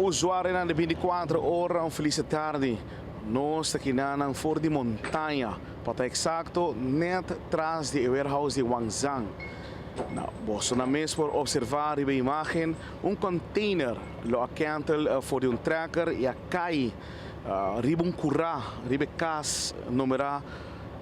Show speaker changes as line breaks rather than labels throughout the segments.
Usuarionan di 24 ora, un felis tardi. Nos ta akinan for di Montaña, pa ta eksakto net tras di warehouse di Wangzang. Nou, boso mes por observá e imágen, un container lo a kèntel for di un trekker i a kai riba un kurá, riba kas numerá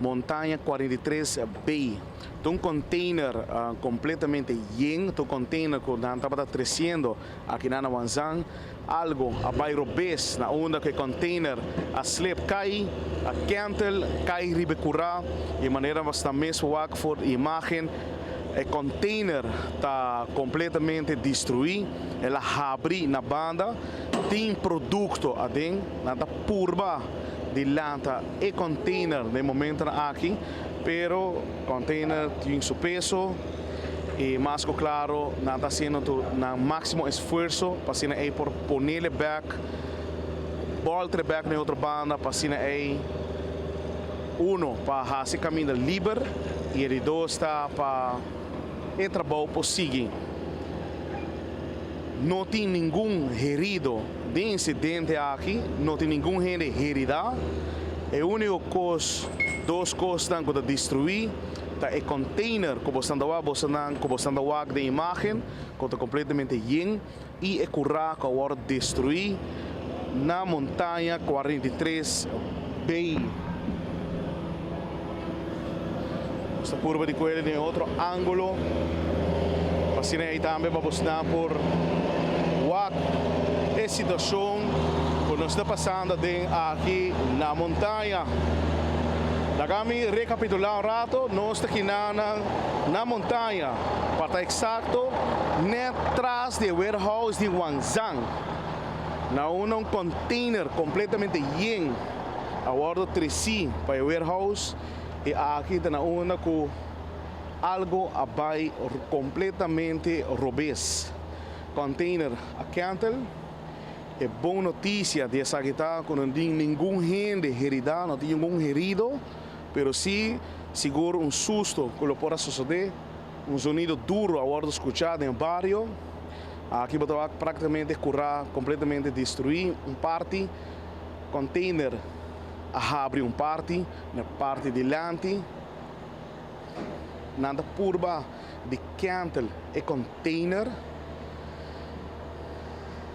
Montaña 43B. Un container kompletamente yen, un container ku tabata tresiendo aki na Wanzang, algu a bai robes na unda ku e container a slip kai, a kèntel, kai riba kurá, i manera bo mes wak for imágen, e container ta kompletamente destruí, el a habri na banda, tin produkto aden, nan ta purba di lanta e container na momento aki, pero container tin su peso i mas ku klaro, nan ta hasiendo nan máksimo esfuerso pa asina ei por pone bèk, bòlter bèk na otro banda, pa asina ei uno pa hasi kaminda liber i e dos ta pa e trabou por sigui. No tin ningun herido di insidente aki, no tin ningun hende heridá. E úniko kos, dos kos ku a destruí, ta e container ku bo ta wak, ku bo ta wak den imágen, ku ta kompletamente yen, i e kurá ku a destruí na Montaña 43B. Esta kurva di kuele den otro ángulo. Asina ei tambe pa por wak e situashon ku nos ta pasando den aki na Montaña. Laga mi rekapitulá un ratu, nos ta aki na Montaña, pa ta eksakto, net tras di warehouse di Wanzang. Na un container kompletamente yen, a wòrdu tresí pa e warehouse i aki ta na unda ku algu a bai kompletamente robes. Container a kèntel. E bon notisia di esaki ta ku no tin ningun hende heridá, no tin ningun herido, pero sí sigur un susto ku lo por a sosodé, un sonido duru a wòrdu skuchá den bario. Aki bo ta práktikamente kurá kompletamente destruí un parti, container a habri un parti, na parti dilanti. Nan ta purba di kèntel e container.